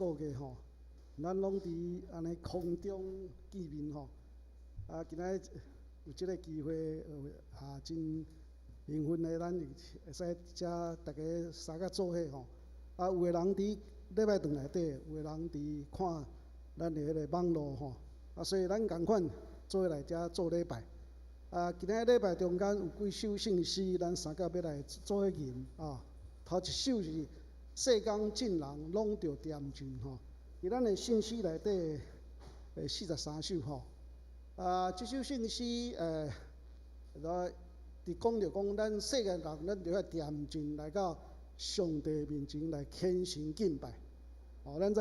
個月吼，咱攏佇按呢空中見面吼。啊，今仔日有這个機會，啊，真興奮的，咱會使遮逐家三個做伙吼。啊，有的人佇禮拜堂內底，有的人佇看咱的彼个網路吼。啊，所以咱仝款做伙來遮做禮拜。啊，今仔禮拜中間有幾首聖詩，咱三個欲來做伙吟啊。頭一首是世間眾人攏著恬靜吼，佇咱的聖詩內底的43首吼。啊，這首聖詩來佇講著講，咱世間人，咱著愛恬靜來到上帝面前來虔誠敬拜。哦，咱知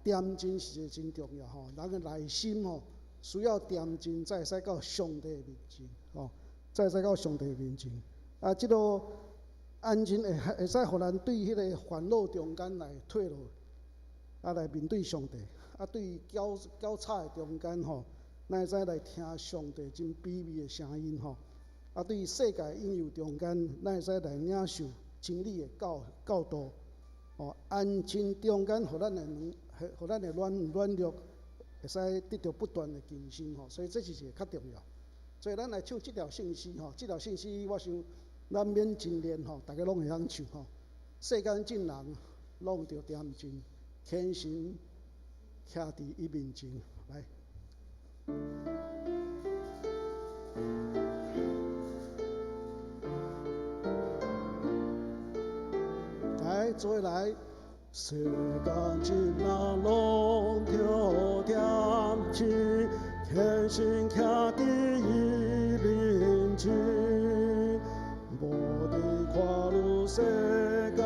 恬靜是一个真重要吼，人的內心吼需要恬靜，才會使到上帝面前吼，才會使到上帝面前。啊，這个安靜會使予咱對彼個煩惱中間來退落，啊，來面對上帝。啊，對攪攪吵的中間吼，咱會使來聽上帝真美味的聲音吼。啊，對世界引誘中間，咱會使來領受真理的教導。哦，安靜中間，予咱的軟弱會使得著不斷的更新吼。所以這是一个較重要。所以咱來唱這條聖詩吼，這條聖詩我想難免真練吼，逐家攏會曉唱吼。世間眾人攏著恬靜，虔誠徛佇伊面前來。來，做伙來。世間眾人攏著恬靜，虔誠徛佇伊面前，無佇看汝世間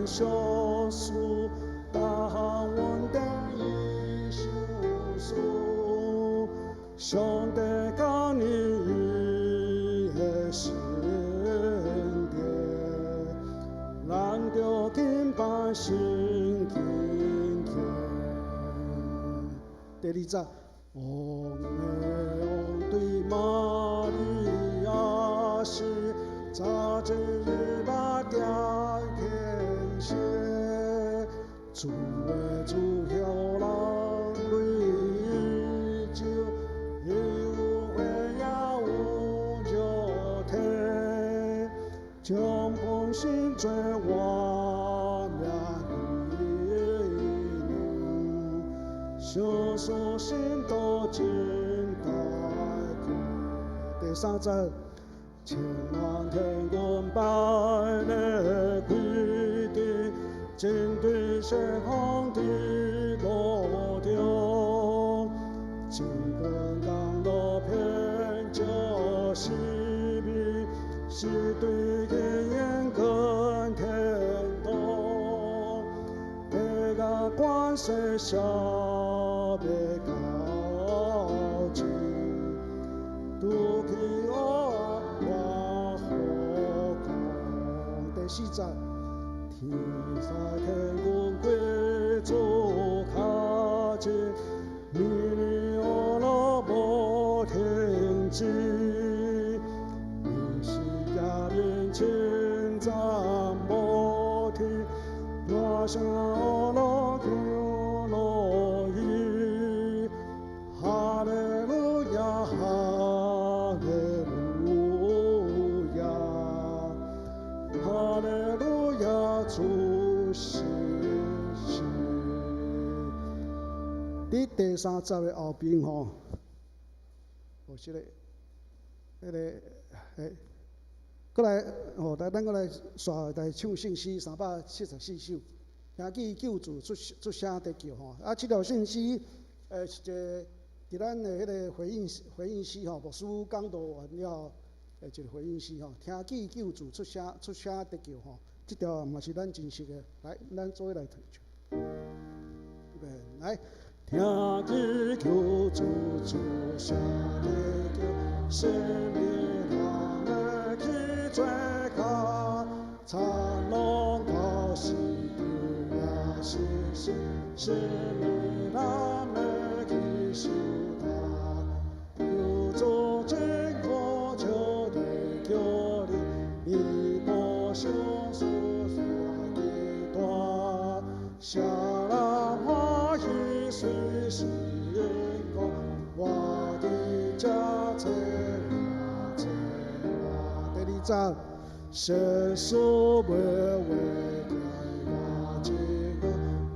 俗事，逐項問題伊相思。上帝教你伊的聖殿，咱著敬拜心敬虔。第二節，王的王對瑪利亞是早一日捌定天寫，主的主向人類宇宙，伊有血也有肉體，將本身做我命的娘，相信信徒真大貴。第三節，千萬天軍排列規定，針對西方的路中，真光降落遍就是美，是對天跟天堂，地甲關係小別交織，拄去學我好講。第四節，天使天軍歸主跤前，年年學樂無停止，你是耶面稱讚無停，大聲學樂求樂意，哈利路亞，哈利路亞，哈利路亞，主是神。佇第三節的後邊吼，有這个，彼个，嘿，閣來吼，來咱閣來煞來唱聖詩374首，聽見救主出聲得救吼。啊，這條聖詩，是一个佇咱的彼个回應詩吼，牧師講道完了，一个回應詩吼，聽見救主出聲得救吼，這條嘛是咱真熟的，來，咱做伙來唱。預備，來。聽見救主出聲得救，生命人的去做卡，田攏到死場也是死，生命人的去受他，救主真苦笑地叫你，你無相信煞幾大，啥人是因講，我佇遮找我找我。第二節，世事袂話我這個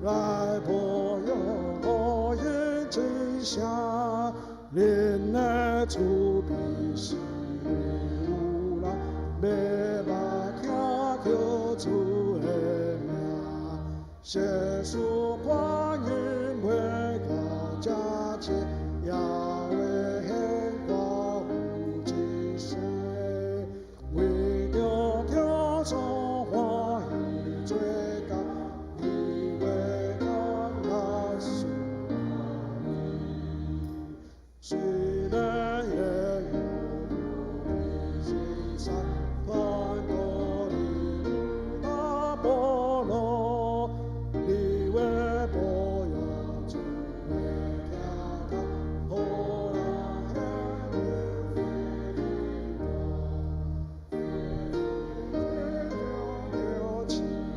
來保養，予𪜶真聲，恁的慈悲是有人欲目聽叫主的名，世事觀音袂到這切，也會顯寡有一生，為著聽所歡喜做工，伊袂當來輸。雖然言語是山，傳道你有大波羅，你為保養主的聽堂，予人顯明。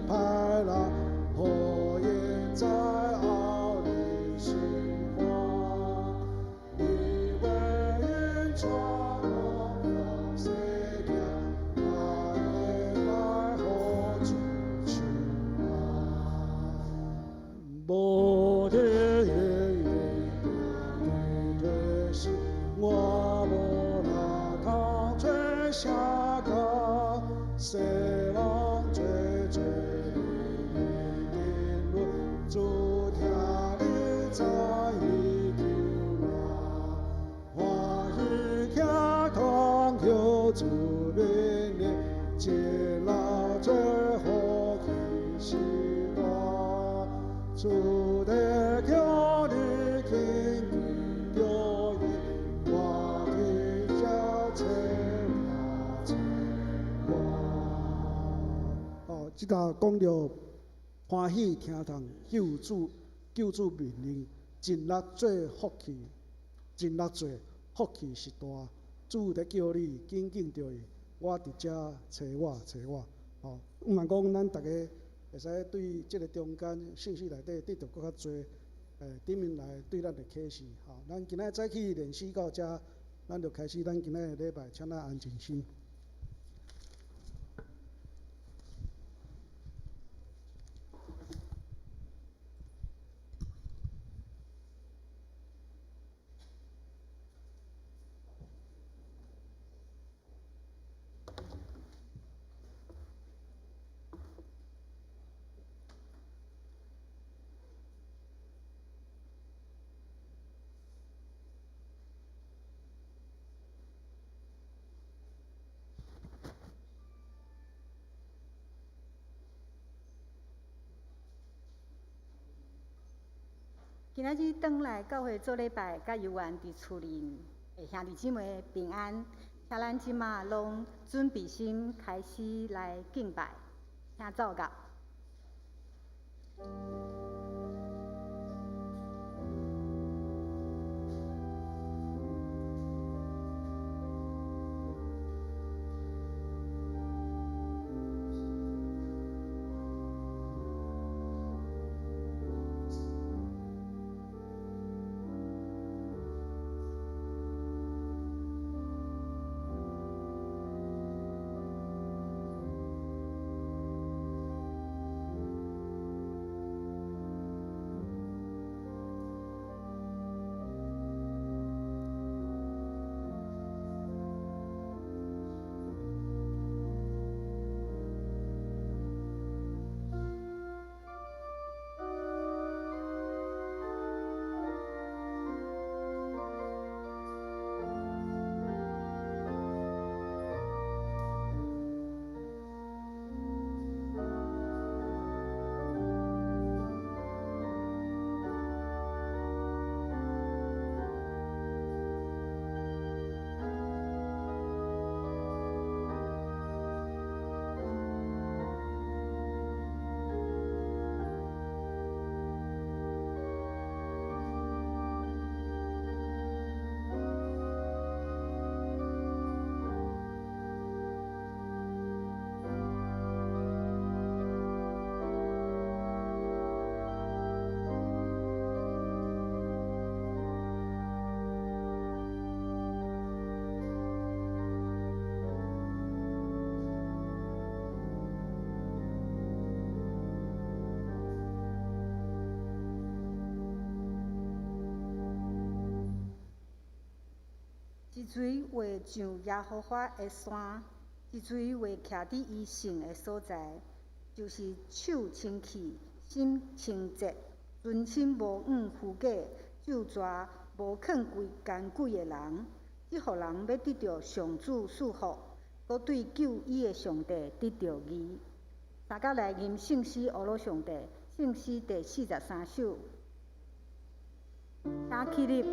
派人，予𪜶知後日心肝，你話𪜶帶我世行，咱會來予主手愛。無天的是，我無那通做啥工，世人做做你的論，主聽你知伊求來，歡喜聽堂叫主命令，一老做福氣是大，主得叫你緊記著伊，我佇遮找我找我。哦，這搭講著歡喜聽從救主命令，盡力做福氣，盡力做福氣是大。主佇叫你緊緊著伊，我佇遮找我找我。哦，毋茫講咱逐家會使對這个中間信息內底得著閣較濟，頂面來對咱的啟示。吼，咱今仔早起練習到遮，咱就開始咱今仔的禮拜，請咱安靜心。今仔日轉來教會做禮拜，佮猶原佇厝裡的兄弟姊妹平安。請咱這馬攏準備心開始來敬拜，請奏樂。錐話上耶和華的山，一錘話徛佇伊聖的所在，就是手清氣、心清潔、存心無往虛假、咒詛無勸鬼奸鬼的人。這號人欲得著上主賜福，閣對救伊的上帝得著義。大家來吟聖詩，呵咾上帝，聖詩第43首，請起立。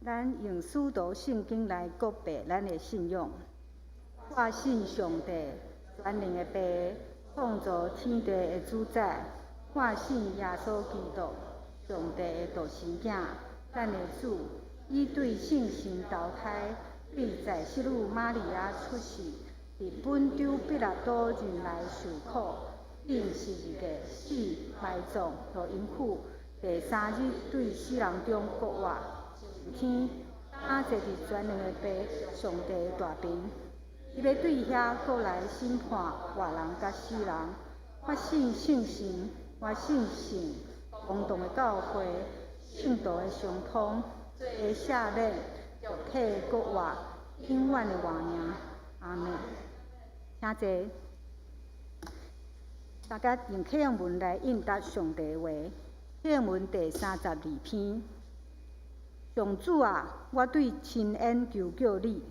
咱用使徒信經來告白咱的信仰。我信上帝，全能的父，創造天地的主宰。我信耶穌基督，上帝的獨生囝，咱的主。伊對聖神投胎，對在聖女瑪利亞出世，佇本丟彼拉多忍來受苦，釘十字架死埋葬，落陰府，第三日對死人中復活，上天，今坐佇全能的父上帝的大爿。伊欲對遐閣來審判活人佮死人。我信聖神，我信聖公同的教會，聖徒的相通，罪的赦免，肉體的復活，永遠的活命。阿們。請坐。大家用啟應文來應答上帝的話。啟應文第32篇。上主啊，我對深淵求叫你。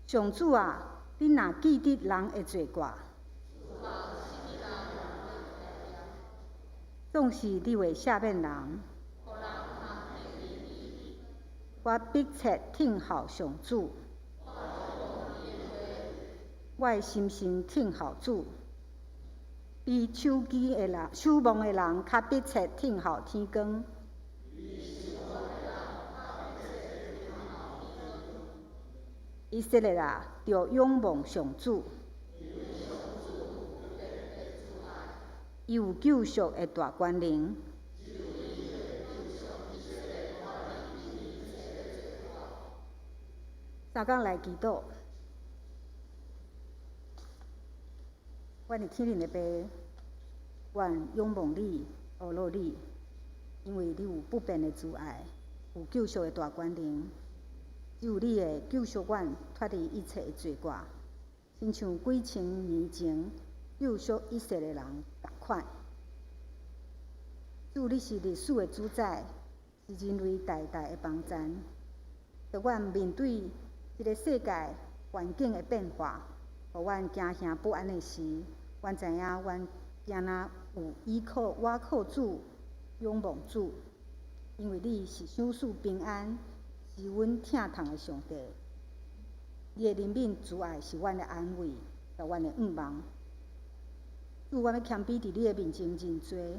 上主啊，你若記得人的罪過，總是你會赦免人。我迫切等候上主，我的心神等候主，比守機的人、守望的人較迫切等候天光。以色列啊，著仰望上主，伊有救贖的大權能。三工來祈禱，阮的天靈的爸，阮仰望你，呵咾你，因為你有不變的慈愛，有救贖的大權能，只有你會救贖阮脫離一切的罪過，親像幾千年前救贖以色列人仝款。主，你是歷史的主宰，是人類代代的幫贊。當阮面對這个世界環境的變化，予阮驚嚇不安的時，阮知影阮敢若有依靠，倚靠主，仰望主，因為你是賞賜平安，是阮疼痛的上帝。你的憐憫慈愛是阮的安慰，佮阮的向望。主，阮欲謙卑佇你的面前認罪。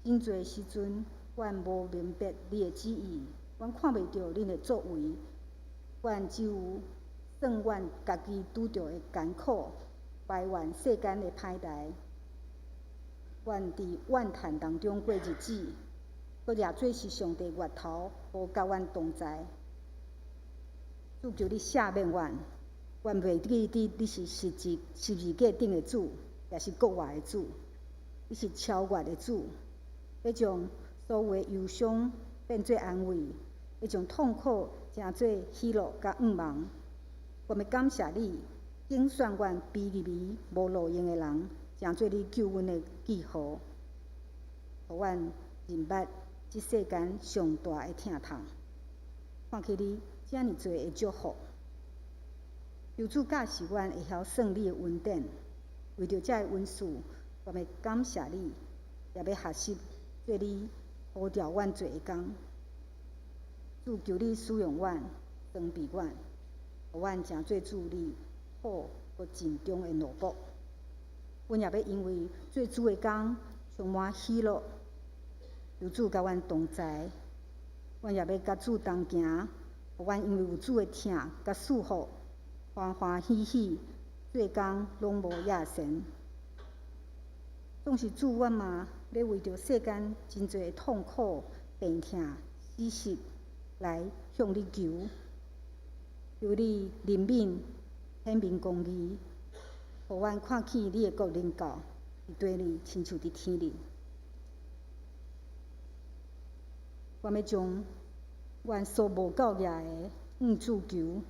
真濟時陣，阮無明白你的旨意，阮看袂著恁的作為，阮只有算阮家己拄著的艱苦，埋怨世間的歹代。阮佇怨嘆當中過日子，閣掠做是上帝越頭無佮阮同在。主，求你赦免阮，阮袂記得你是十字架頂的主，也是復活的主，你是超越的主，欲將所有的憂傷變做安慰，欲將痛苦成做喜樂佮向望。我欲感謝你，揀選阮卑微無路用的人，成做你救阮的記號，予阮認捌這世間上大的疼痛。看起你遮爾濟的祝福，求主教示阮會曉算你的恩典，為著這个恩賜，我欲感謝你，也欲學習做你呼召阮做的工。主，求你使用阮，裝備阮，予阮成做主你好閣盡忠的奴僕。阮也欲因為做主的工充滿喜樂，求主佮阮同在。阮也欲佮主同行，予阮因為有主的疼佮賜福，歡歡喜喜做工攏無厭神。縱使主，阮嘛欲為著世間真濟的痛苦、病痛、死實來向你求，求你憐憫、顯明公義，予阮看見你的國臨到，佇地裡親像佇天裡。我欲將阮所無夠額的向主求，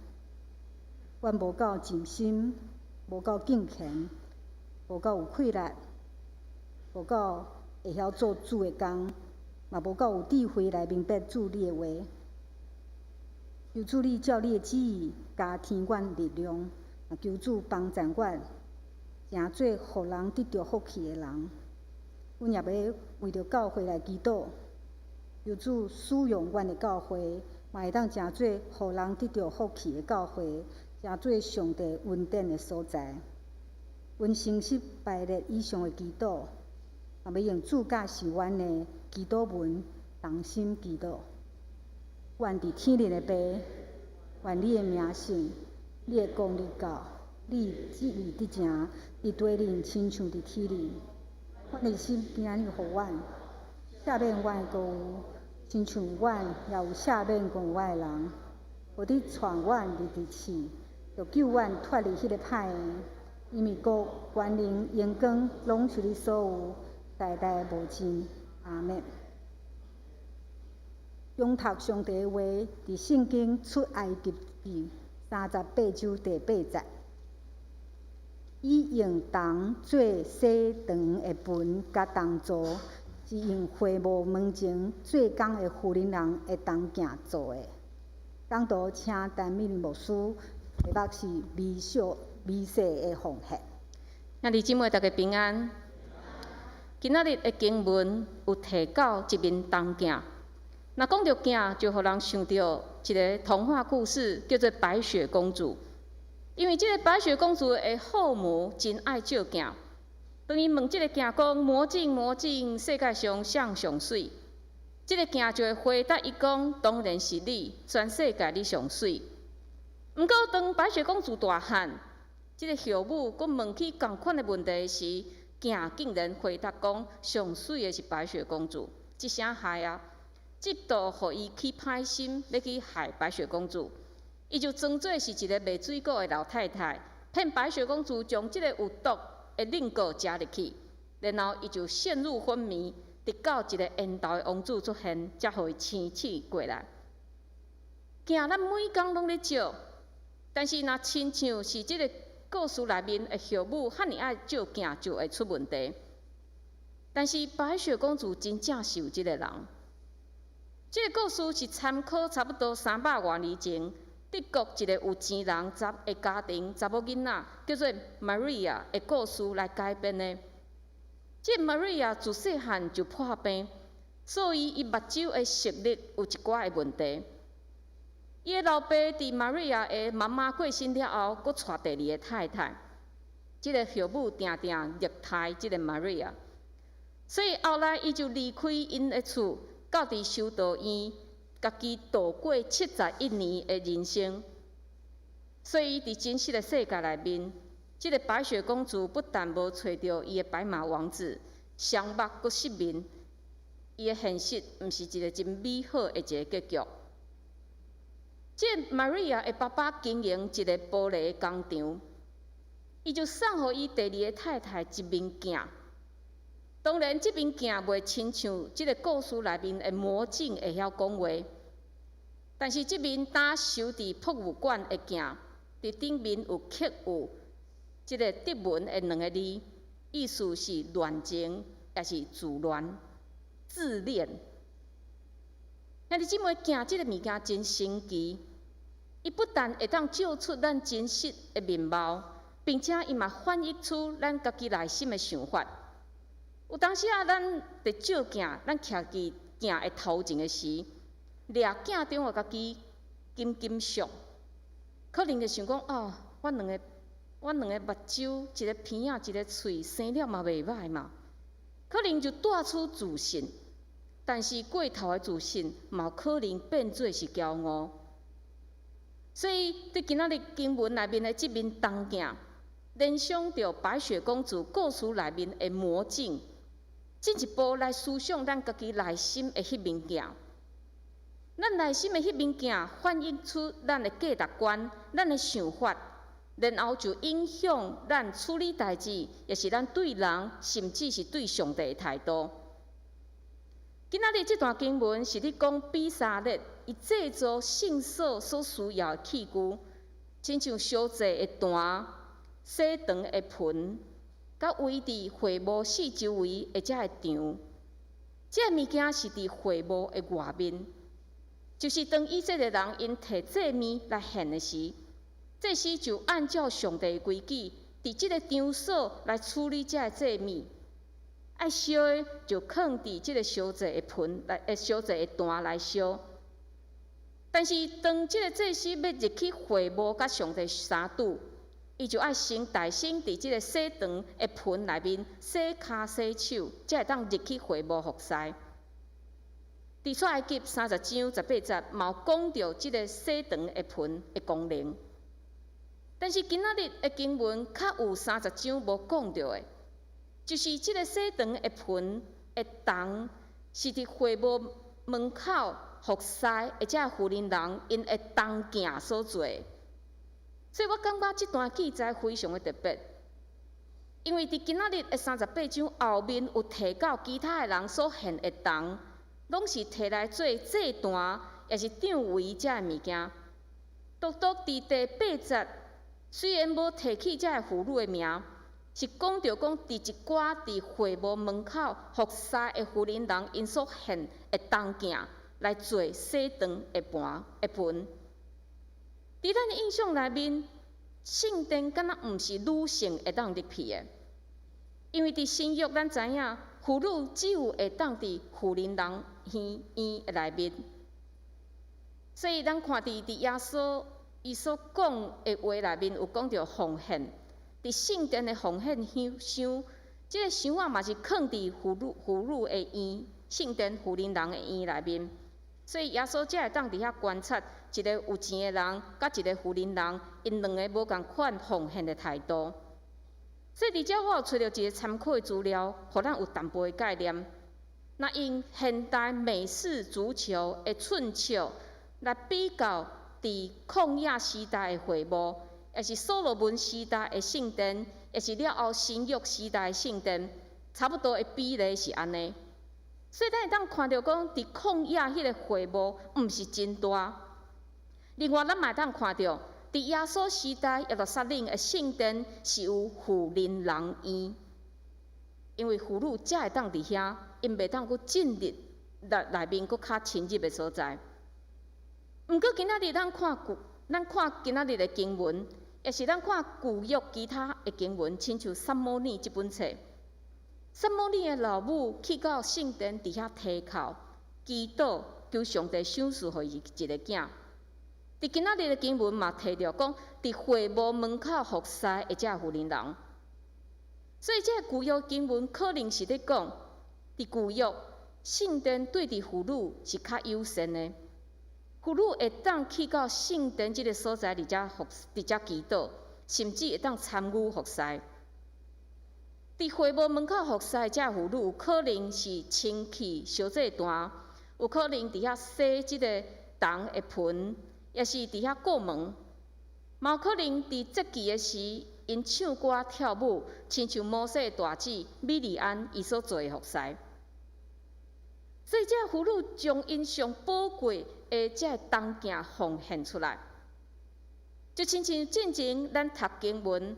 阮無夠盡心，無夠敬虔，無夠有氣力，無夠會曉做主的工，嘛無夠有智慧來明白主你的話。求主你照你的旨意加添阮力量，求主幫贊阮，成做予人得著福氣的人。阮也欲為著教會來祈禱，求主使用阮的教會，嘛會當成做予人得著福氣的教會，成做上帝恩典的所在。阮誠實排列以上的祈禱，嘛欲用主教示阮的祈禱文，同心祈禱。願佇天靈的父，願你的名聖，你的國臨到，你旨意得成，佇地裡親像佇天裡。阮的食今仔日予阮，赦免阮的過誤，親像阮也有赦免過阮的人。無得帶阮入佇試，著救阮脫離彼个歹的。因為國、權能、榮光，攏是你所有，代代無盡。阿們。誦讀上帝的話，佇聖經出埃及記38章第8節，伊用銅做洗床的盆佮銅槽，是用會幕門前做工的婦人人的銅鏡做的。講道請陳美玲牧師，題目是微小微細的奉獻。兄弟姊妹，大家平安。今仔日的經文有提到一面銅鏡。若講著鏡，就予人想著一个童話故事，叫做白雪公主。因為這个白雪公主的後母真愛照鏡，當伊問這个鏡講：魔鏡魔鏡，世界上誰上媠？這个鏡就會回答伊講：當然是你，全世界你上媠。毋過當白雪公主大漢，這个後母閣問起仝款的問題時，鏡竟然回答講：上媠的是白雪公主。這聲害啊！嫉妒予伊起歹心，欲去害白雪公主。伊就裝做是一个賣水果的老太太，騙白雪公主將這个有毒的令鼓食入去，然後伊就陷入昏迷，直到一个緣投的王子出現，才予伊清醒過來。鏡咱每工攏咧照，但是若親像是這个故事內面的後母，遐爾愛照鏡就會出問題。但是白雪公主真正是有這个人。這个故事是參考差不多300外年前，德國一个有錢人的家庭查某囡仔叫做 Maria 的故事來改編的。這个 Maria 自細漢就破病，所以伊目睭的視力有一寡的問題。伊的老爸佇 Maria 的媽媽過身了後，閣娶第二个太太。這个後母定定虐待這个 Maria，所以後來伊就離開𪜶的厝，到佇修道院，家己度過71年的人生。所以佇真實的世界內面，這个白雪公主不但無揣著伊的白馬王子，雙目閣失明，伊的現實毋是一个真美好的一个結局。這个 Maria 的爸爸經營一个玻璃工廠，伊就送予伊第二个太太一面鏡。當然，這面鏡袂親像這个故事內面的魔鏡會曉講話，但是這面呾收佇博物館的鏡，佇頂面有刻有這个德文的兩个字，意思是戀情，抑是自戀、自戀。兄弟姊妹，鏡這个物件真神奇，伊不但會當照出咱真實的面貌，並且伊嘛反映出咱家己內心的想法。有當時啊，咱佇照鏡，咱徛佇鏡的頭前的時，掠鏡中的家己金金屬，可能就想講哦，我兩個目睭，一个鼻仔，一个喙，生了嘛袂䆀嘛，可能就帶出自信，但是過頭的自信，嘛有可能變做是驕傲。所以，佇今仔日經文內面的這面銅鏡，聯想著白雪公主故事內面的魔鏡，進一步來思想咱家己內心的彼面鏡。咱內心的彼面鏡，反映出咱的價值觀、咱的想法，然後就影響咱處理代誌，抑是咱對人，甚至是對上帝的態度。今仔日這段經文是咧講比撒列伊製造聖所所需要的器具，親像燒祭的壇、洗腸的盆，佮圍佇會幕四周圍的這个場。這个物件是佇會幕的外面，就是當以色列人𪜶提祭物來獻的時，祭司就按照上帝的規矩，佇這个場所來處理這个祭物。愛燒的就囥佇這个燒祭的盆來，燒祭的壇來燒。但是當這个祭司欲入去會幕佮上帝相拄，伊就愛先代先佇這个洗腸的盆內面洗跤洗手，才會當入去會幕服侍。佇出埃及30章18節，嘛有講著這个洗腸的盆的功能。但是今仔日的經文較有三十章無講著的，就是這个洗腸的盆的銅，是佇會幕門口服侍的這个婦人人𪜶的銅鏡所做的。所以我感覺這段記載非常的特別，因為佇今仔日的三十八章後面有提到其他的人所獻的銅，攏是提來做祭壇，抑是帳帷這个物件。獨獨佇第八節，雖然無提起這个婦女的名，是講著講佇一寡佇會幕門口服侍的婦人人𪜶所獻的銅鏡來做洗腸的盤的盆。佇咱的印象內面，聖殿敢若毋是女性會當入去的，因為佇新約咱知影，婦女只有會當佇婦人人院的內面。所以咱看佇耶穌伊所講的話內面有講著奉獻，佇聖殿的奉獻箱，這个箱仔嘛是囥佇婦女的院，聖殿婦人人的院內面。所以耶穌才會當佇遐觀察一个有錢的人，佮一个婦人人，𪜶兩个無仝款奉獻的態度。所以佇遮我有揣著一个參考的資料，予咱有淡薄的概念。若用現代美式足球的寸尺來比較，佇曠野時代的會幕，抑是所羅門時代的聖殿，抑是了後新約時代聖殿，差不多的比例是按呢。所以咱會當看著講，佇曠野彼个會幕毋是真大。另外，咱嘛會當看著，佇耶穌時代耶路撒冷的聖殿是有婦人人院，因為婦女才會當佇遐，𪜶袂當閣進入內內面閣較深入的所在。毋過今仔日咱看舊，咱看今仔日的經文，抑是咱看舊約其他的經文，親像撒母耳這本冊。撒母耳的老母去到聖殿佇遐提哭祈禱，求上帝賞賜予伊一个囝。佇今仔日的經文嘛提著講，佇會幕門口服侍的這婦人人。所以這个舊約經文可能是咧講，佇舊約聖殿對佇婦女是較友善的，婦女會當去到聖殿這个所在佇遮服佇遮祈禱，甚至會當參與服侍。佇會幕門口服侍的這婦女，有可能是清去燒祭壇，有可能佇遐洗這个銅的盆，抑是佇遐顧門。嘛有可能佇節期的時，𪜶唱歌跳舞，親像摩西的大姊米利安伊所做的服侍。所以，這婦女將𪜶上寶貴的這个銅鏡奉獻出來，就親像進前咱讀經文，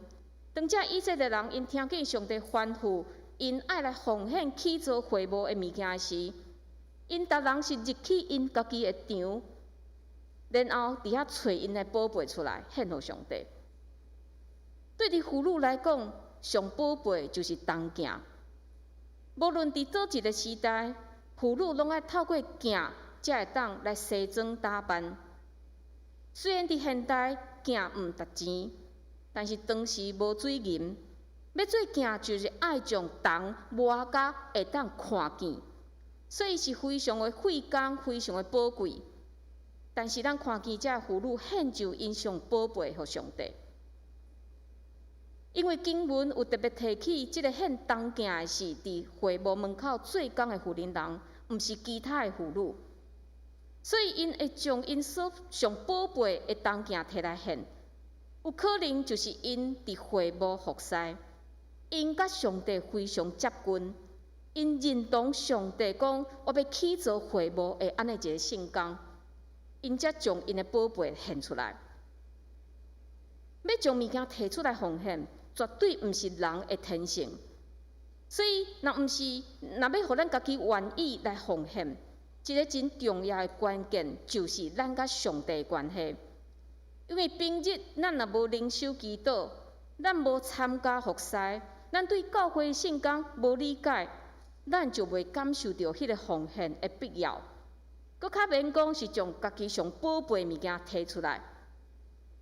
當這以色列人𪜶聽見上帝吩咐，𪜶愛來奉獻起造會幕的物件時，𪜶逐人是入去𪜶家己的場，然後佇遐揣𪜶的寶貝出來獻予上帝。對佇婦女來講，上寶貝就是銅鏡。無論佇佗一个時代，婦女攏愛透過鏡，才會當來梳妝打扮。雖然佇現代鏡毋值錢，但是當時無水銀，欲做鏡就是愛將銅磨甲會當看見，所以是非常的費工，非常的寶貴。但是咱看見這婦女獻上𪜶上寶貝予上帝，因為經文有特別提起，這個獻銅鏡的是佇會幕門口做工的婦人人，毋是其他的婦女，所以𪜶會將𪜶所上寶貝的銅鏡提來獻，有可能就是𪜶佇會幕服侍，𪜶佮上帝非常接近，𪜶認同上帝講我欲起造會幕的按呢一个聖工，𪜶才將𪜶的寶貝獻出來。欲將物件提出來奉獻，絕對毋是人的天性。所以，若毋是，若欲予咱家己願意來奉獻，一个真重要的關鍵就是咱佮上帝的關係。因為平日咱若無靈修祈禱，咱無參加服侍，咱對教會聖工無理解，咱就袂感受著彼个奉獻的必要。閣較免講是將家己上寶貝物件提出來。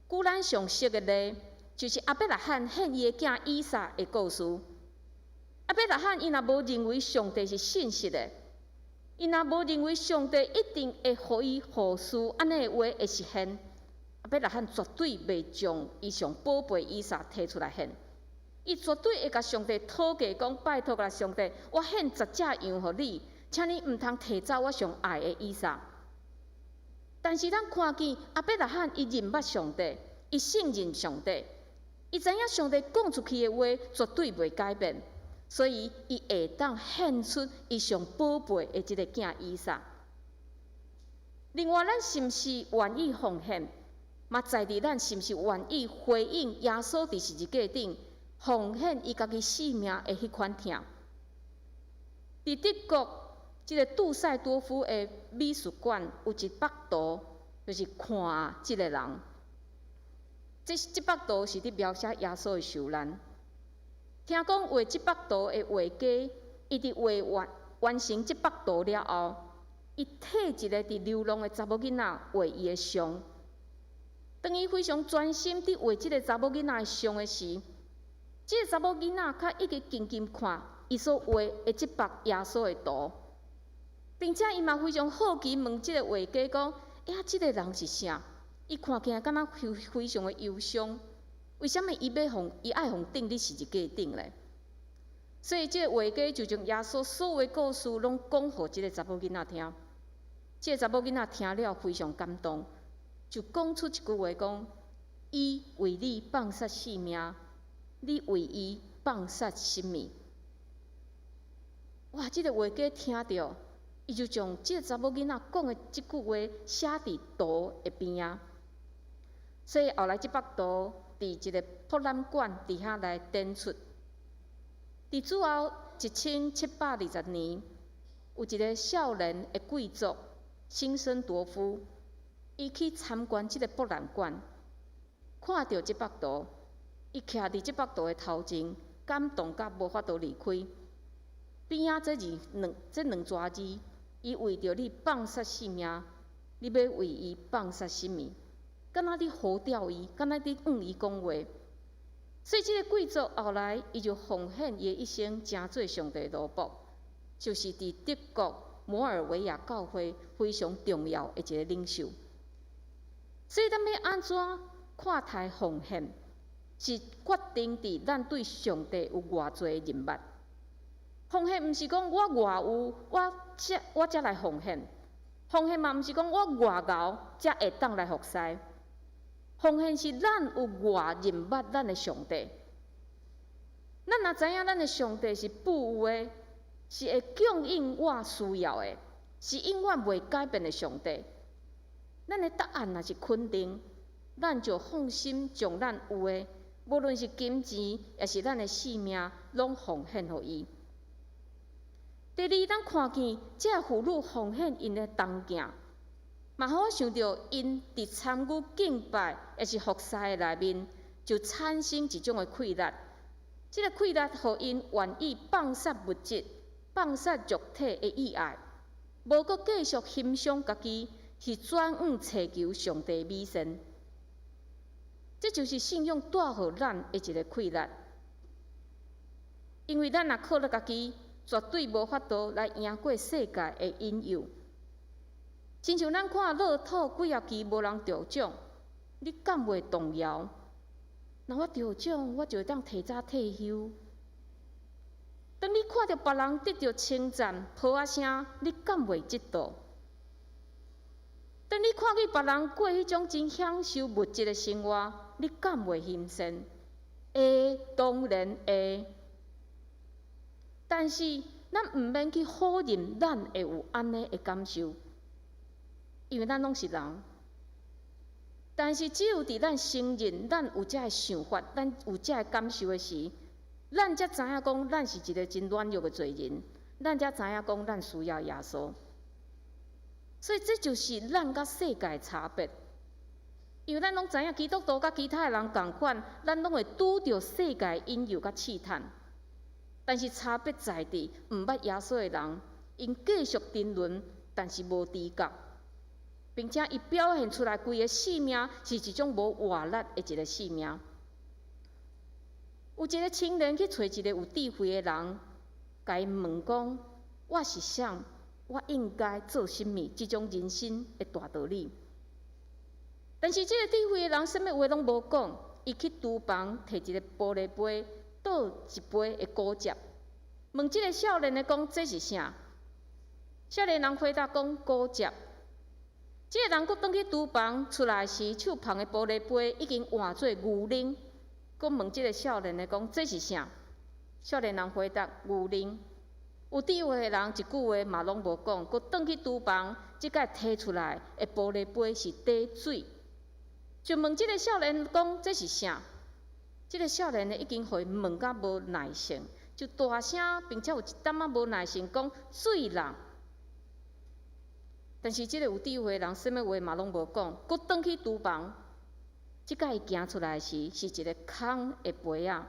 舉咱上熟的例，就是亞伯拉罕獻伊的囝以撒的故事。亞伯拉罕伊若無認為上帝是信實的，伊若無認為上帝一定會予伊後嗣按呢的話會實現，亞伯拉罕絕對袂將伊上寶貝以撒提出來獻。伊絕對會共上帝討價講：拜託啦，上帝，我獻10隻羊予你，請你毋通提走我上愛的以撒。但是咱看見亞伯拉罕伊認捌上帝，伊信任上帝，伊知影上帝講出去的話絕對袂改變，所以伊會當獻出伊上寶貝的這个囝以撒。另外，咱是毋是願意奉獻，嘛在佇咱是毋是願意回應耶穌佇十字架頂奉獻伊家己性命的彼款疼。佇德國這个杜塞多夫的美術館有一幅圖，就是看這个人。這幅圖是佇描寫耶穌的受難。聽講畫這幅圖的畫家，伊佇畫完完成這幅圖了後，伊替一个佇流浪的查某囡仔畫伊的像。當伊非常專心佇畫這个查某囡仔的像的時，這个查某囡仔較一直緊緊看伊所畫的這幅耶穌的圖，並且伊嘛非常好奇問這个畫家講：欸啊，這个人是啥？伊看起來敢若非非常的憂傷，為啥物伊欲予伊愛予釘佇十字架頂咧？所以這个畫家就將耶穌所有的故事攏講予這个查某囡仔聽。這个查某囡仔聽了非常感動，就講出一句話講：伊為你放殺性命，你為伊放殺什物？哇！這個畫家聽著，伊就將這個查某囡仔講的這句話寫佇圖的邊仔。所以後來這幅圖佇一個博覽館佇遐來展出。佇主後1720年，有一個少年的貴族辛森多夫，伊去參觀這個博覽館，看著這幅圖，伊徛佇這幅圖的頭前，感動甲無法度離開。邊仔這字兩這兩逝字，伊為著你放殺性命，你欲為伊放殺什物？敢若咧呼叫伊，敢若咧向伊講話。所以這個貴族後來，伊就奉獻伊的一生，成做上帝奴僕，就是佇德國摩爾維亞教會非常重要的一個領袖。所以，咱欲按怎看待奉獻，是決定佇咱對上帝有偌濟認捌。奉獻毋是講我偌有，我才來奉獻。奉獻嘛，毋是講我偌𠢕才會當來服侍。奉獻是咱有偌認捌咱的上帝。咱若知影咱的上帝是富有的，是會供應我需要的，是永遠袂改變的上帝。咱的答案若是肯定，咱就放心將咱有的，無論是金錢，抑是咱的性命，攏奉獻予伊。第二，咱看見這個婦女奉獻𪜶的銅鏡，嘛予我想著𪜶佇參與敬拜，抑是服侍的內面，就產生一種的氣力。這個氣力，予𪜶願意放殺物質、放殺肉體的意愛，無閣繼續欣賞家己，是轉往尋求上帝美善。這就是信仰帶予咱的一個氣力，因為咱若靠咧家己，絕對無法度來贏過世界的引誘。親像咱看樂透幾仔期無人著獎，你敢袂動搖？若我著獎，我就會當提早退休。當你看著別人得著稱讚、噗仔聲，你敢袂嫉妒？當你看見別人過彼種真享受物質的生活，你敢袂欣羨？會，當然會。但是，咱毋免去否認咱會有按呢的感受，因為咱攏是人。但是，只有佇咱承認咱有這个想法，咱有這个感受的時，咱才知影講，咱是一個真軟弱的罪人，咱才知影講，咱需要耶穌。所以，這就是咱佮世界的差別。因為咱攏知影基督徒佮其他的人仝款，咱攏會拄著世界引誘佮試探。但是差別在佇，毋捌耶穌的人，𪜶繼續沉淪，但是無知覺，並且伊表現出來規个生命是一種無活力的一個生命。有一個青年去揣一個有智慧的人，共伊問講：我是啥？我應該做啥物？這種人生的大道理。但是這個智慧的人，啥物話攏無講，伊去廚房提一個玻璃杯，倒一杯的果汁，問這個少年的講：這是啥？少年人回答講：果汁。這個人閣轉去廚房出來時，手捧的玻璃杯已經換做牛奶。閣問這個少年的講：這是啥？少年人回答：牛奶。有智慧的人一句話嘛攏無講，閣轉去廚房，這擺提出來的玻璃杯是佇水，就問這個少年講：這是啥？這個少年的已經予伊問甲無耐性，就大聲並且有一淡仔無耐性講水啦。但是這個有智慧的人，啥物話嘛攏無講，閣轉去廚房，這擺伊行出來時，是一個空的杯仔。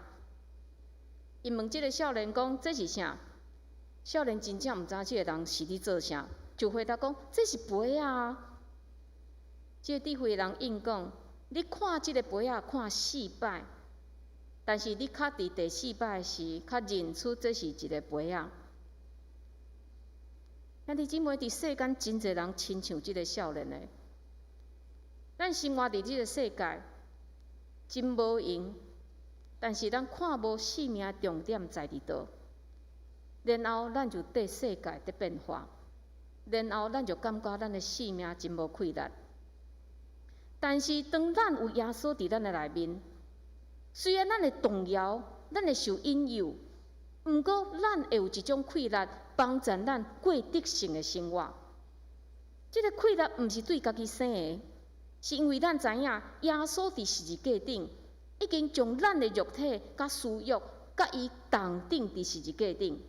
伊問這個少年講：這是啥？少年真正毋知這個人是咧做啥，就回答講：這是杯仔啊。這個智慧的人應講：你看這個杯仔看四擺，但是你較佇第四擺時，較認出這是一個杯仔。兄弟姊妹，佇世間真濟人親像這個少年的，咱生活佇這個世界真無閒，但是咱看無生命重點在佇佗，然後咱就綴世界佇變化，然後咱就感覺咱的生命真無氣力。但是當咱有耶穌佇咱的內面，雖然咱會動搖，咱會受引誘，毋過咱會有一種氣力幫助咱過得勝的生活。這个氣力毋是對家己生的，是因為咱知影耶穌佇十字架頂已經將咱的肉體佮私欲佮伊同釘佇十字架頂。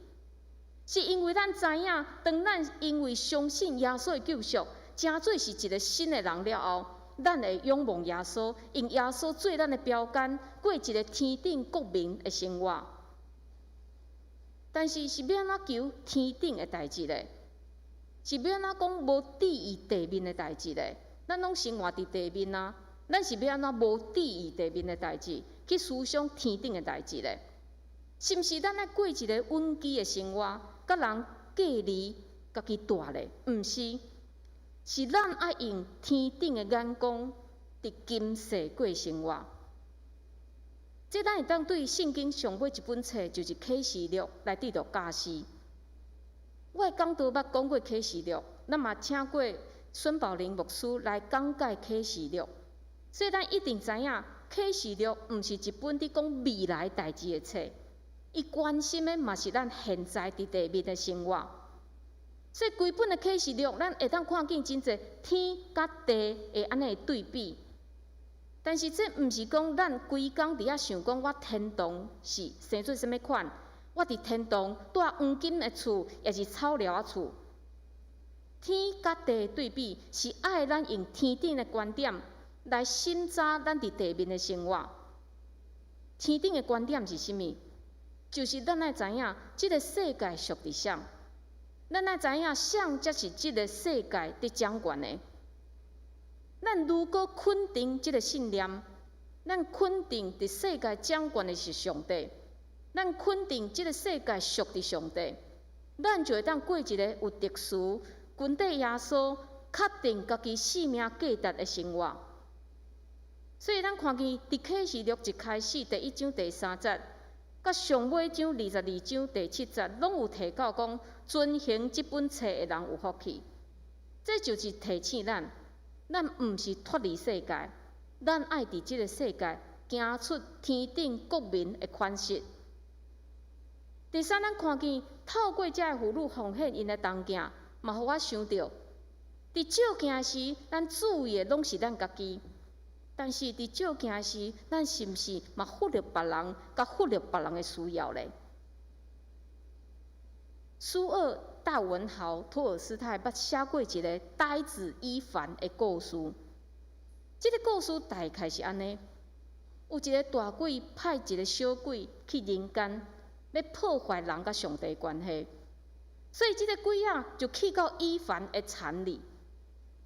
是因為咱知影，當咱因為相信耶穌的救贖，成做是一个新的人了後，咱會仰望耶穌，用耶穌做咱的標杆，過一个天頂國民的生活。但是是欲按怎求天頂的代誌咧？是欲按怎講無注意地面的代誌咧？咱攏生活佇地面啊，咱是欲按怎無注意地面的代誌，去思想天頂的代誌咧？是毋是咱愛過一个隱居的生活，佮人隔離家己蹛咧？毋是，是咱愛用天頂的眼光，佇今世過生活。這咱會當對聖經上尾一本冊，就是啟示錄來得著教示。我的講道捌講過啟示錄，咱嘛請過孫寶玲牧師來講解啟示錄，所以咱一定知影啟示錄毋是一本佇講未來代誌的冊，伊關心的嘛是咱現在佇地面的生活。所以規本的啟示錄，咱會當看見真濟天佮地的按呢對比。但是這毋是講咱規工佇遐想講我天堂是生做啥物款，我佇天堂蹛黃金的厝，抑是草寮仔厝。天佮地對比，是愛咱用天頂的觀點來審查咱佇地面的生活。天頂的觀點是啥物？就是咱愛知影，這个世界屬佇誰？咱愛知影，誰才是這个世界佇掌權的。咱如果肯定這个信念，咱肯定佇世界掌權的是上帝，咱肯定這个世界屬佇上帝，咱就會當過一个有特殊、跟綴耶穌、確定家己性命價值的生活。所以咱看見佇啟示錄一開始第一章第三節，佮上尾章22章第七節，攏有提到講遵行這本冊的人有福氣。這就是提醒咱，咱毋是脫離世界，咱愛佇這个世界行出天頂國民的款式。第三，咱看見透過這个婦女奉獻𪜶的銅鏡，嘛予我想著，佇照鏡時，咱注意的攏是咱家己；但是佇照鏡時，咱是毋是嘛忽略別人，佮忽略別人的需要咧？蘇俄大文豪托爾斯泰捌寫過一个呆子伊凡的故事。這个故事大概是按呢：有一个大鬼派一个小鬼去人間，欲破壞人佮上帝關係，所以這个鬼仔就去到伊凡的田裡。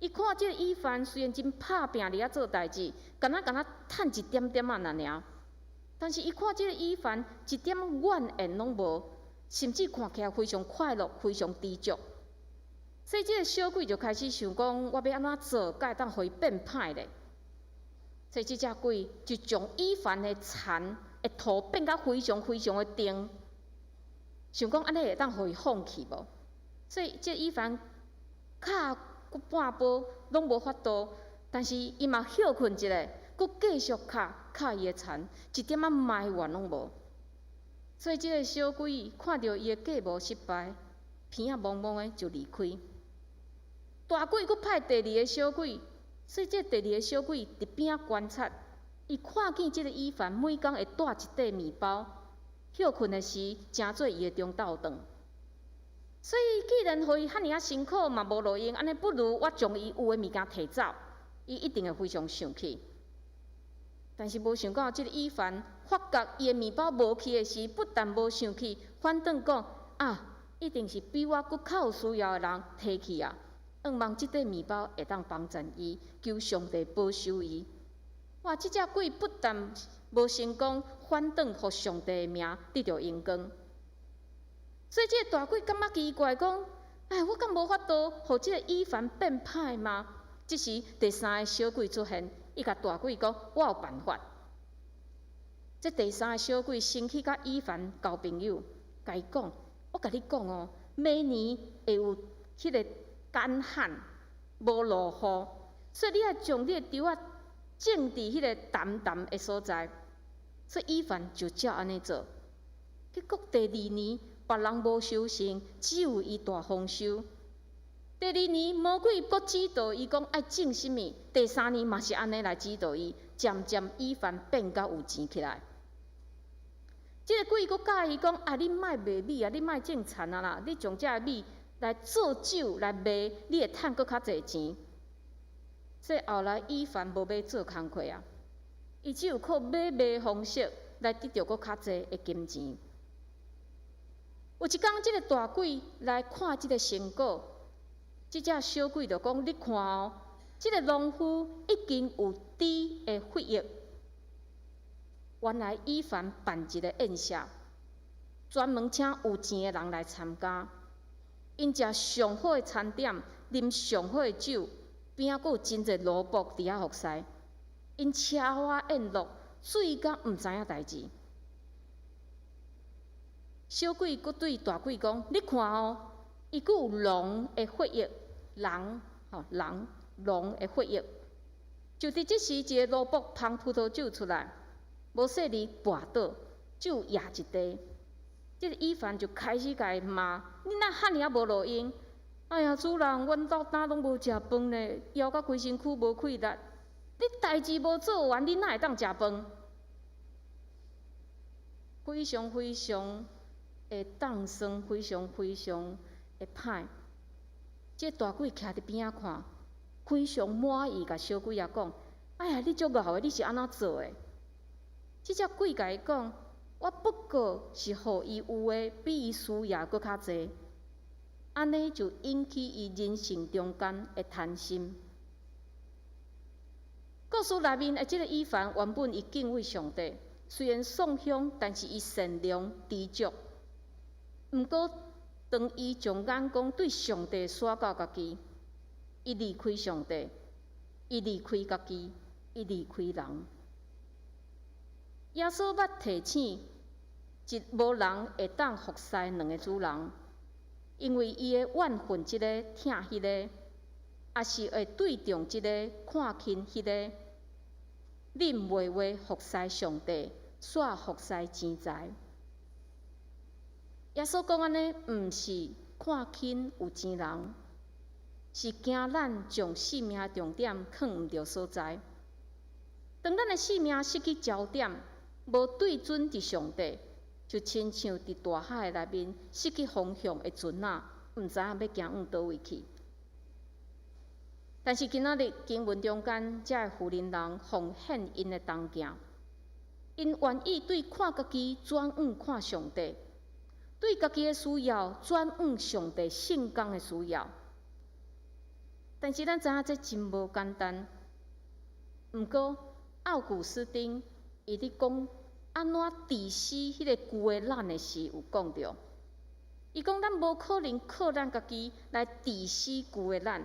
伊看這个伊凡雖然真拍拚佇遐做代誌，敢若敢若趁一點點仔爾，但是伊看這个伊凡一點怨言攏無，甚至看起來非常快樂、非常知足。所以這个小鬼就開始想講：我欲按怎做，才會當予伊變歹咧？所以這隻鬼就將伊凡的田的土變甲非常非常的重，想講按呢會當予伊放棄無？所以這伊凡敲閣半晡攏無法度，但是伊嘛歇睏一下，閣繼續敲敲伊的田，一點仔埋怨攏無。所以這个小鬼看著伊的計謀失敗，鼻仔摸摸的就離開。大鬼閣派第二个小鬼，所以這第二个小鬼佇邊仔觀察，伊看見這个伊凡每工會帶一塊麵包，歇睏的時，成做伊的中晝頓。所以既然予伊遐爾仔辛苦嘛無路用，按呢不如我將伊有的物件提走，伊一定會非常生氣。但是無想到，這个伊凡發覺伊的麵包無去的時，不但無生氣，反轉講啊，一定是比我閣較有需要的人提去啊！向望這塊麵包會當幫助伊，求上帝保守伊。哇！這隻鬼不但無成功，反轉予上帝的名得著榮光。所以這个大鬼感覺奇怪，講：哎，我敢無法度予這個伊凡變歹嗎？這時第三个小鬼出現，伊共大鬼講：我有辦法。這第三个小鬼先去佮伊凡交朋友，共伊講：我共你講哦，明年會有彼个乾旱，無落雨，所以你愛將你的稻仔種佇彼个澹澹的所在。所以伊凡就照按呢做。結果第二年，別人無收成，只有伊大豐收。第二年，魔鬼閣指導伊講愛種啥物。第三年嘛是按呢來指導伊，漸漸伊凡變甲有錢起來。這個鬼閣教伊講：啊，你莫賣米啊，你莫種田啊啦，你將這个米來做酒來賣，你會趁閣較濟錢。所以後來伊凡無欲做工課啊，伊只有靠買賣方式來得著閣較濟的金錢。有一工，這个大鬼來看這个成果。這隻小鬼就講：你看哦，這个農夫已經有豬的血液。原來伊凡辦一个宴席，專門請有錢的人來參加。𪜶食上好的餐點，啉上好的酒，邊仔閣有真濟奴僕佇遐服侍。𪜶奢華宴樂，醉甲毋知影代誌。小鬼閣對大鬼講：你看哦，伊閣有狼的血液。狼吼，狼狼的血液，就佇這時，一个奴僕捧葡萄酒出來，無細膩跋倒，酒挾一地。這个伊凡就開始共伊罵：你哪遐爾仔無路用？哎呀，主人，阮到今攏無食飯呢，枵甲規身軀無氣力。你代誌無做完，你哪會當食飯？非常非常的凍酸，非常非常的歹。這个大鬼徛佇邊仔看，非常滿意，共小鬼仔講：哎呀，你足𠢕的，你是按怎做的？這隻鬼共伊講：我不過是予伊有的比伊需要閣較濟，按呢就引起伊人性中間的貪心。故事內面的這个伊凡原本伊敬畏上帝，雖然喪鄉，但是伊善良知足。毋過，當伊將眼光對上帝徙到家己，伊離開上帝，伊離開家己，伊離開人。耶穌捌提醒，一無人會當服侍兩个主人，因為伊會怨恨這个，疼彼个，抑是會對重這个，看輕彼个。恁袂話服侍上帝，煞服侍錢財。耶穌講按呢，毋是看輕有錢人，是驚咱將性命重點囥毋著所在。當咱的性命失去焦點，無對準佇上帝，就親像佇大海內面失去方向的船仔，毋知影欲行往佗位去。但是今仔日經文中間，這个婦人人奉獻𪜶的銅鏡，𪜶願意對看家己轉往看上帝，對家己的需要轉往上帝聖工的需要。但是咱知影這真無簡單。毋過奧古斯丁伊佇講按怎治死彼个舊的咱的時，有講著。伊講咱無可能靠咱家己來治死舊的咱，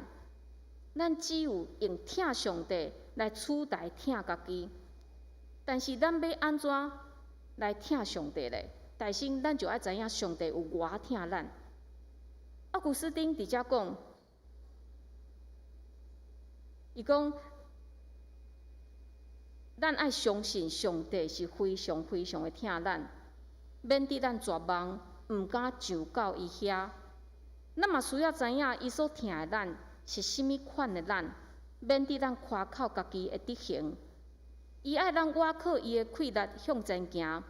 咱只有用疼上帝來取代疼家己。但是咱欲按怎來疼上帝咧？大先咱就愛知影上帝有偌疼咱。奧古斯丁佇遮講，伊講，咱愛相信上帝是非常非常的疼咱，免得咱絕望，毋敢上到伊遐。咱嘛需要知影伊所疼的咱是啥物款的咱，免得咱誇口家己的德行。伊愛咱倚靠伊的氣力向前行，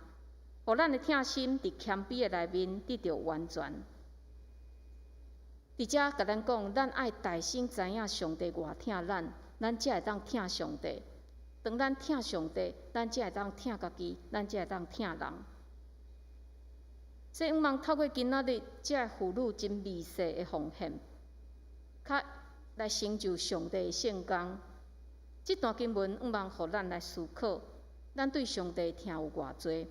予咱的疼心佇謙卑的內面得著完全。佇遮共咱講，咱愛大先知影上帝偌疼咱，咱才會當疼上帝。當咱疼上帝，咱才會當疼家己，咱才會當疼人。所以，向望透過今仔日這个婦女真微細的奉獻，較來成就上帝的聖工。這段經文向望予咱來思考，咱對上帝疼有偌濟？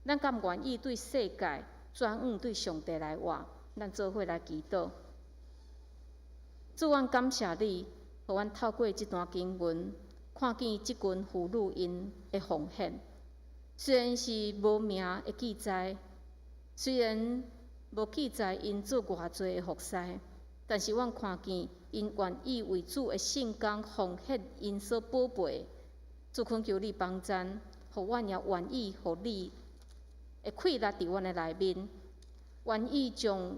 咱敢願意對世界轉往對上帝來活？咱做伙來祈禱。主，阮感謝你，予阮透過這段經文，看見這群婦女𪜶的奉獻。雖然是無名的記載，雖然無記載𪜶做偌濟的服侍，但是阮看見𪜶願意為主的聖工奉獻𪜶所寶貝。主，懇求你幫贊，予阮也願意予你的氣力佇阮的內面，願意將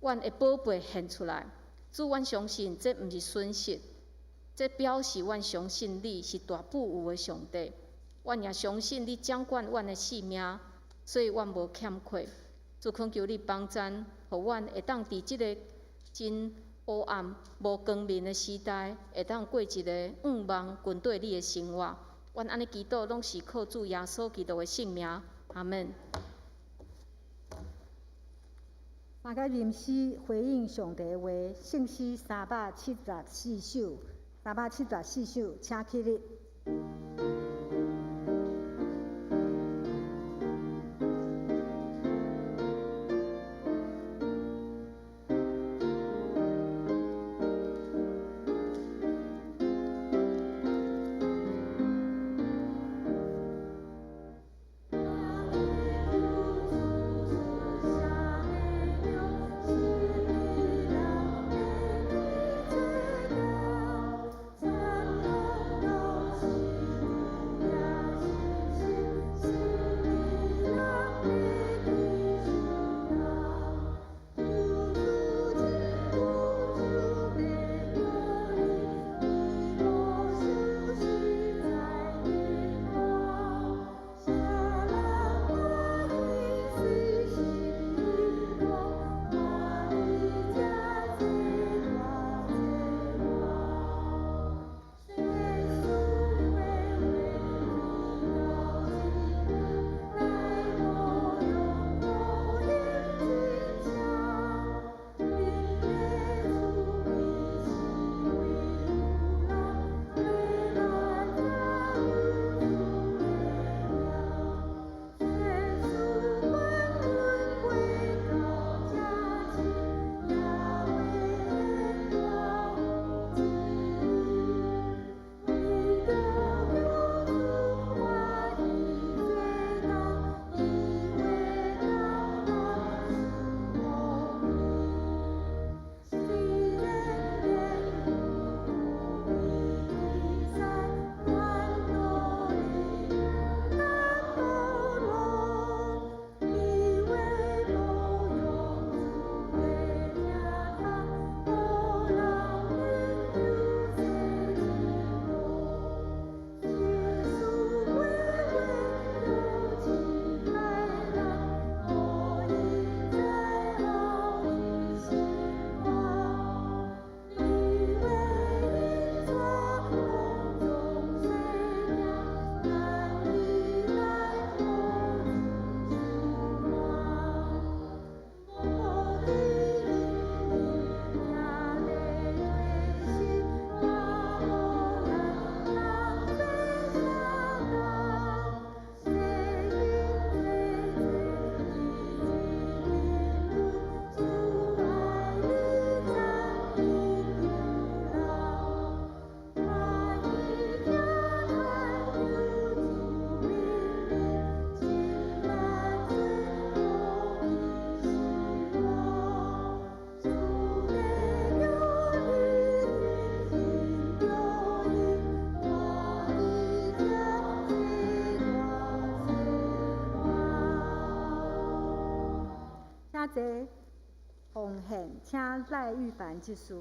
阮的寶貝獻出來。主，阮相信這毋是損失，這表示阮相信你是大富有的上帝。阮也相信你掌管阮的性命，所以阮無欠缺。主，懇求你幫贊，予阮會當佇這个真黑暗、無光明的時代，會當過一个向望跟綴你的生活。阮按呢祈禱，攏是靠主耶穌基督的聖名。阿們。三個吟詩回應上帝話，聖詩374首，374首，請起立。請坐奉獻，請賴玉凡執事。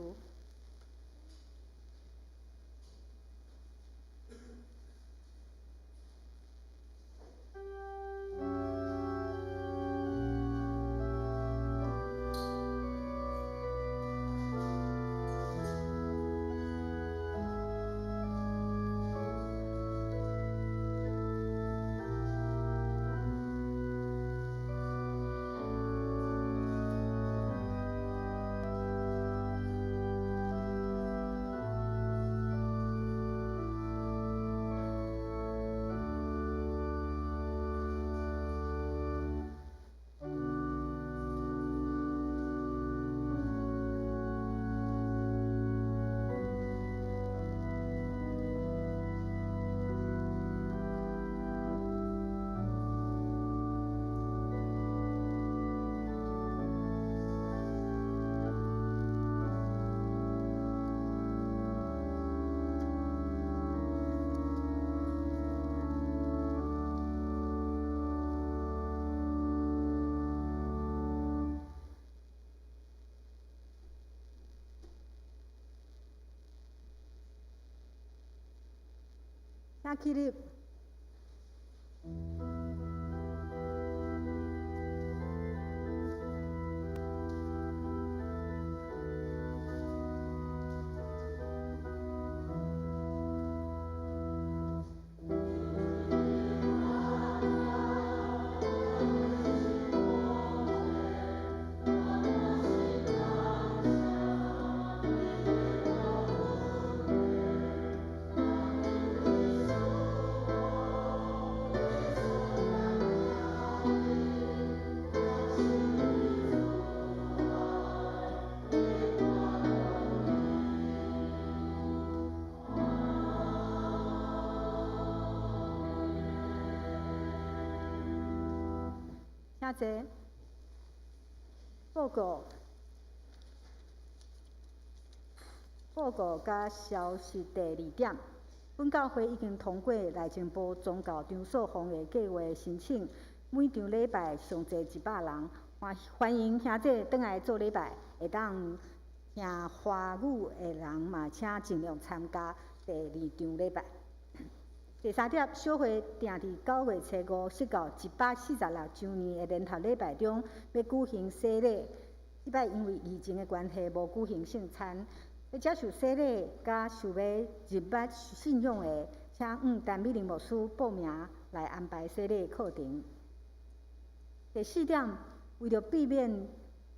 請起立。请坐。报告，报告佮消息第二点，本教会已经通过内政部宗教场所防疫计划申请，每场礼拜上济100人，欢欢迎兄弟转来做礼拜，会当听华语的人嘛，请尽量参加第二场礼拜。第三点，小会定伫9月初5，释教146周年的联合礼拜中，欲举行洗礼。这摆因为疫情的关系，无举行圣餐。欲接受洗礼，佮想欲入捌信仰的，请向陈美玲牧师报名来安排洗礼课程。第四点，为著避免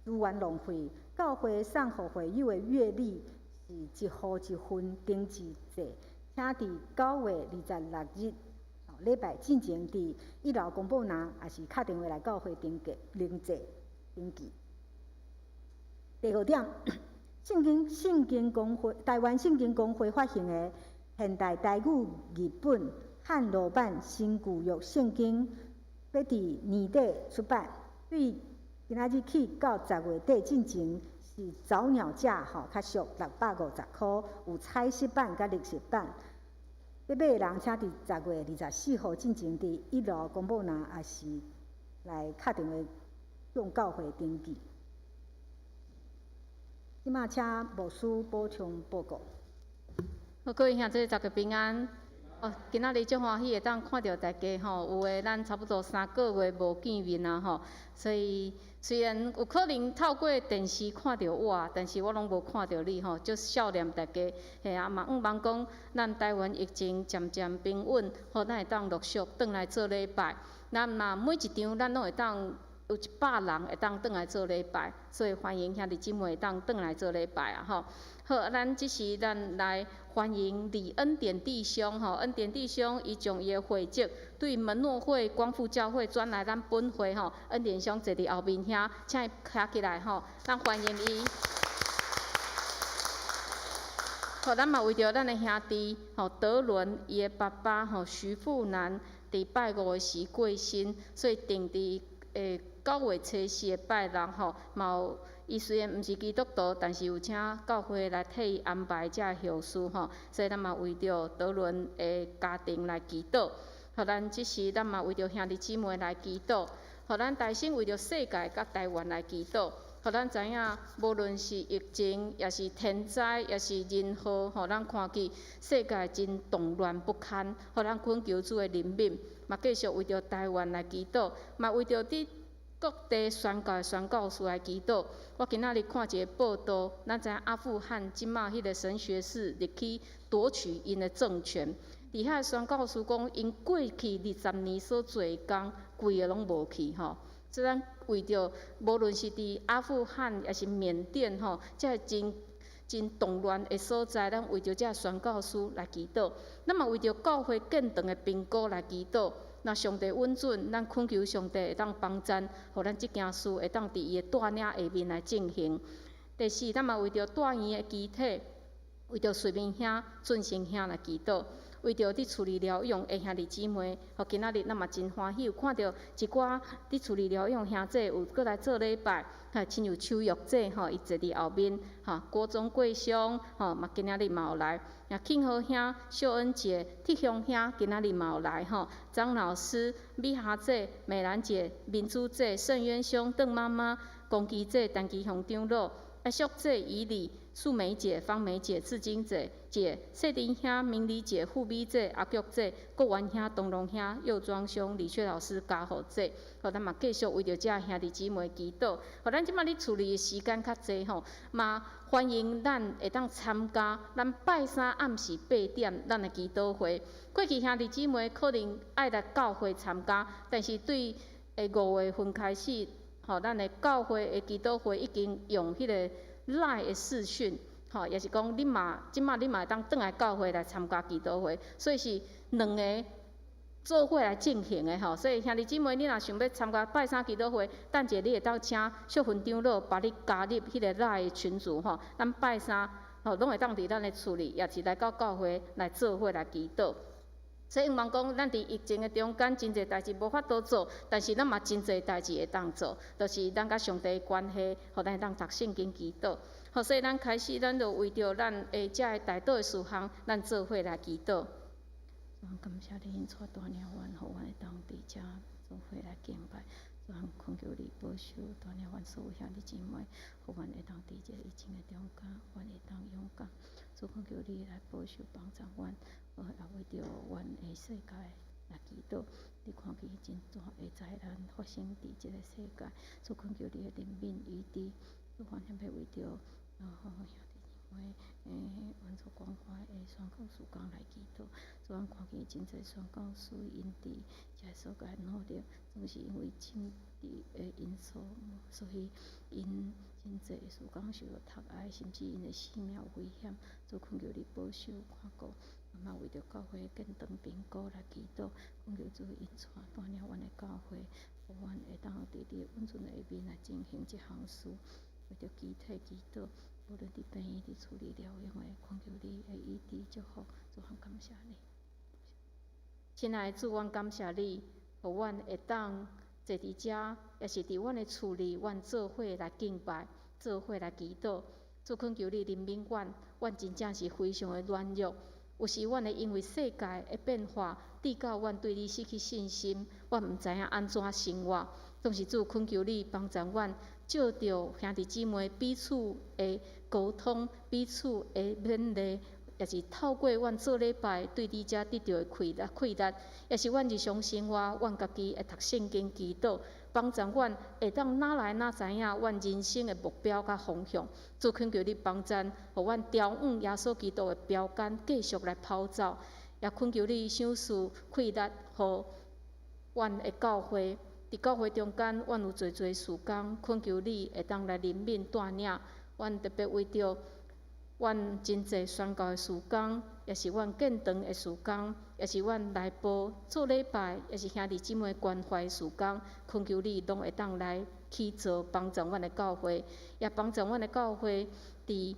资源浪费，教会送予会友的月历是一户一份登记制。请伫9月26日，礼拜进前，伫一楼公布栏，抑是敲电话来教会登记、登记、登记。第五点，圣经公会台湾圣经公会发行的现代台语译本汉罗版新旧约圣经，欲伫年底出版，对今仔日起到10月底进前。是早鸟价吼，较俗650箍，有彩色版佮绿色版。欲买的人，请伫10月24号进前，伫一楼公布栏，抑是来敲电话向教会登记。这马请牧师补充报告。好，各位兄弟，大家平安。哦，今仔日足欢喜会当看著大家吼，有的咱差不多3个月无见面啊吼，所以虽然有可能透过电视看著我，但是我拢无看著你吼，足少念大家。嘿啊，嘛向望讲，咱台湾疫情渐渐平稳，予咱会当陆续转来做礼拜。咱嘛每一场咱拢会当有100人会当转来做礼拜，所以欢迎兄弟姊妹会当转来做礼拜啊吼。好，咱这时咱来欢迎李恩典弟兄吼，恩典弟兄伊将伊的会籍对门诺会光复教会转来咱本会吼，恩典兄坐伫后面遐，请伊徛起来吼，咱欢迎伊。好，咱嘛为著咱的兄弟吼德伦伊的爸爸吼徐富南伫拜五的时过身，所以定伫9月初四的拜六吼，嘛有伊虽然毋是基督徒，但是有请教会来替伊安排这个后事吼，所以咱嘛为著德伦的家庭来祈祷。予咱这时，咱嘛为著兄弟姊妹来祈祷，予咱大声为著世界佮台湾来祈祷。予咱知影，无论是疫情，抑是天灾，抑是人祸，予咱看见世界真动乱不堪。予咱恳求主的怜悯，嘛继续为著台湾来祈祷，嘛为著伫各地宣教的宣教士来祈祷。我今仔日看一个报道，咱知影阿富汗这马彼个神学士入去夺取𪜶的政权，伫遐宣教士讲，𪜶过去20年所做的工，规个拢无去吼。所以咱为著无论是伫阿富汗，抑是缅甸吼，这个真真动乱的所在，咱为著这宣教士来祈祷。咱嘛为著教会建堂的评估来祈祷。若上帝允准，咱恳求上帝会当帮赞，予咱这件事会当伫伊的带领下面来进行。第四，咱嘛为著大院的肢体，为著瑞明兄、俊成兄来祈祷。为著伫厝里疗养的兄弟姊妹，予今仔日咱嘛真欢喜，有看著一寡伫厝里疗养兄弟有阁来做礼拜，亲像邱玉姐吼，伊坐伫后面，吼，郭宗贵兄吼，嘛今仔日嘛有来，啊，庆和兄、秀恩姐、铁雄兄今仔日嘛有来吼，张老师、美霞姐、美兰姐、明珠姐、盛渊兄、邓妈妈、龚基姐、陈基雄长老、淑姐、以禮、素梅姐、芳梅姐、志晶姐、姐、世林兄、明理姐、富美姐、阿玉姐、國元兄、東龍兄、右莊兄、李雪老師、嘉豪姐，吼，咱嘛繼續為著遮兄弟姊妹祈禱。吼，咱這擺咧厝裡的時間較濟吼，嘛歡迎咱會當參加咱拜三暗時8點咱的祈禱會。過去兄弟姊妹可能愛來教會參加，但是對5月份開始，吼，咱的教會的祈禱會已經用彼個 LINE 的視訊，吼，也是講你嘛，這擺你嘛會當轉來教會來參加祈禱會，所以是兩个做伙來進行的吼。所以兄弟姊妹，你若想欲參加拜三祈禱會，等者你會當請淑芬長老把你加入彼个 LINE 的群組吼。咱拜三吼攏會當佇咱的厝裡，也是來到教會來做伙來祈禱。所以，毋講咱佇疫情的中間，真濟代誌無法度做，但是咱嘛真濟代誌會當做，就是咱佮上帝的關係，予咱會當讀聖經祈禱。好，所以咱開始，咱就為著咱的遮个代禱的事項，咱做伙來祈禱。感謝你，恩帶領阮，予阮會當佇遮做伙來敬拜。主啊，懇求你保守帶領阮所有兄弟姊妹，予阮會當佇這个疫情的中間，阮會當勇敢。主懇求你來保守幫助阮，也為著阮的世界來祈禱。你看見真大的災難發生佇這个世界，主懇求你的憐憫醫治。主，阮欲為著兄弟姊妹，阮所關懷的宣教事工來祈禱。主，阮看見真濟宣教師𪜶佇這个所在努力，總是因為政治的因素，所以𪜶真濟事工受到窒礙，甚至𪜶的性命有危險。主懇求你保守看顧，嘛為著教會建堂評估來祈禱，懇求主恩帶領阮的教會，予阮會當佇你的穩陣下面來進行這項事。為著肢體祈禱，無論佇病院佇厝裡療養的，懇求你的醫治祝福，主，阮感謝你。親愛的主，阮感謝你，予阮會當坐佇遮，也是佇阮的厝裡，阮做伙來敬拜，做伙來祈禱。主，懇求你憐憫阮，阮真正是非常的軟弱。有時阮會因為世界的變化，至到阮對你失去信心，阮毋知影按怎生活。總是主，懇求你幫助阮，藉著兄弟姊妹彼此的溝通、彼此的勉勵，也是透過阮做禮拜對你遮得著的氣力，也是阮日常生活，阮家己會讀聖經祈禱，幫助阮會當哪來哪知影阮人生的目標佮方向。主，懇求你幫助，予阮朝向耶穌基督的標桿繼續來跑走，也懇求你賞賜氣力，予阮的教會。佇教會中間，阮有濟濟事工，懇求你會當來憐憫帶領。阮特別為著阮真濟宣教的事工，也是阮建堂的事工，也是阮內部做禮拜，也是兄弟姊妹關懷的事工，懇求你攏會當來去做，幫助阮的教會，也幫助阮的教會佇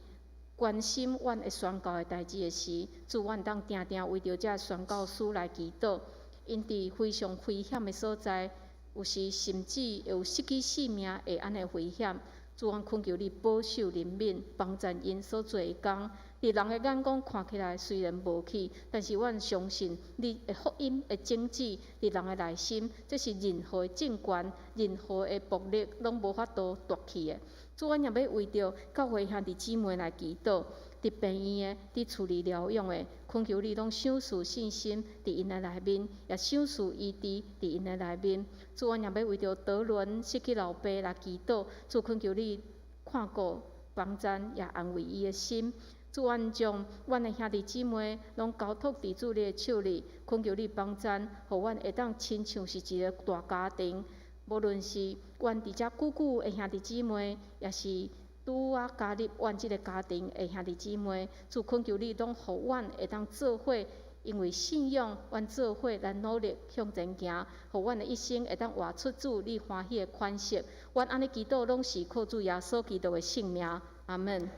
關心阮的宣教的代誌的時，主，阮當定定為著遮宣教師來祈禱，𪜶佇非常危險的所在，有時甚至會有失去性命的按呢危險。主，阮懇求你保守憐憫，幫助𪜶所做的工。佇人的眼光看起來雖然無去，但是阮相信你的福音的種子佇人的內心，這是任何的政權、任何的暴力攏無法度奪去的。主，阮也欲為著教會兄弟姊妹來祈禱，佇病院的、佇厝裡療養的，懇求你攏賞賜信心佇𪜶的內面，也賞賜醫治佇𪜶的內面。主，阮也欲為著德倫失去老爸來祈禱，主，懇求你看顧、幫贊，也安慰伊的心。主，阮將阮的兄弟姊妹攏交託佇主你的手裡，懇求你幫贊，予阮會當親像是一个大家庭。無論是阮佇遮久久的兄弟姊妹，也是拄仔加入阮這个家庭的兄弟姊妹，主，懇求你攏予阮會當做伙，因為信仰，阮做伙來努力向前行，予阮的一生會當活出主你歡喜的款式。阮按呢祈禱，攏是靠主耶穌基督的聖名。阿們。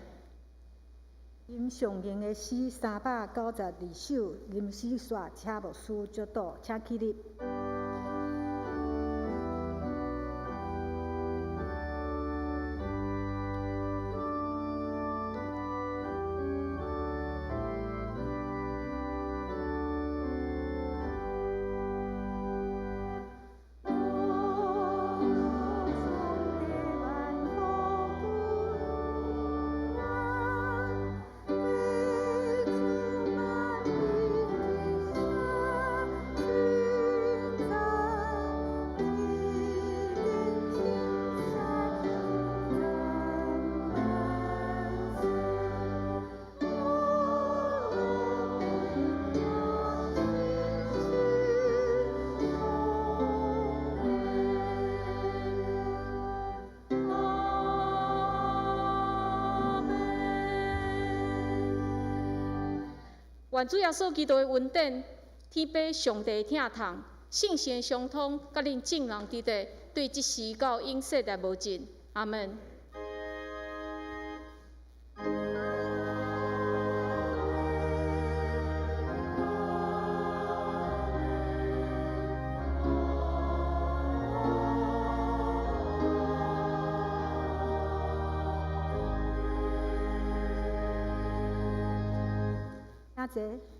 吟上榮的詩392首，林思雪請牧師祝禱，請起立。願主耶穌基督的恩典、天父上帝疼痛、聖神的相通，佮恁眾人佇咧，對這時到永世代無盡。阿門。阿姐。